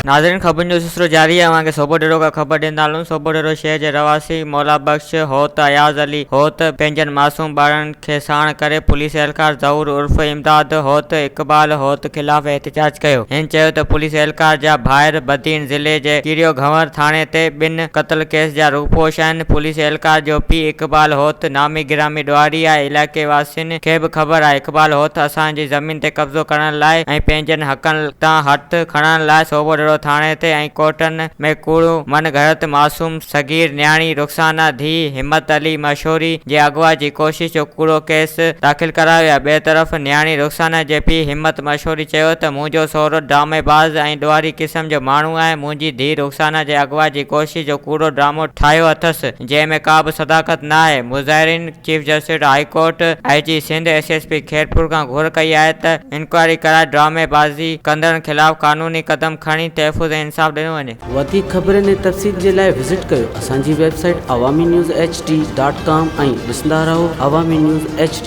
ناظرين خبرن جو سلسلو جاري آهي اوهان کي سوڀوڏيرو کان خبر ڏيندا هلون سوڀوڏيرو شهر جي رهواسي مولا بخش هوت اياز علي هوت پنهنجن معصوم ٻارڙن کي ساڻ ڪري پوليس اهلڪار ظهور عرف امداد هوت اقبال هوت خلاف احتجاج ڪيو هن چيو ته پوليس اهلڪار جا ڀائر بدين ضلعي جي ڪيريو گهنور ٿاڻي تي ٻن قتل ڪيس جا روپوش آهن پوليس اهلڪار جو پيء اقبال هوت نامي گرامي ڏوهاري آهي علائقي واسين کي به خبر آهي اقبال هوت اسان جي زمين تي قبضو ڪرڻ لاء ۽ پنهنجن حقن تان هٿ کڻڻ لاء سوڀوڏڙو ٿاڻي تي ۽ ڪورٽن ۾ ڪوڙو من گهڙت معصوم صغير نياڻي رخسانه ڌيء همت علي مشوري جي اغوا جي ڪوشش جو ڪوڙو ڪيس داخل ڪرايو ويو ٻئي طرف نياڻي رخسانه جي پيء همت مشوري چيو ته منهنجو سهرو ڊرامي باز ۽ ڏوهاري قسم جو ماڻهو آهي منهنجي ڌيء رخسانه جي اغوا جي ڪوشش جو ڪوڙو ڊرامو ٺاهيو اٿس جنهن ۾ ڪا به صداقت نه آهي مظاهرين chief justice high court, I G Sindh, S S P Khairpur کان گهر ڪئي آهي ته انڪوائري ڪرائي ڊرامي بازي ڪندڙن خلاف قانوني قدم کڻي تحفظ ۽ انصاف ڏنو وڃي. وڌيڪ خبرن ۽ تفصيل جي لاء وزٽ ڪيو اسان جي website Awami news H D dot com ۽ ڏسندا رهو عوامي نيوز ايڇ ڊي.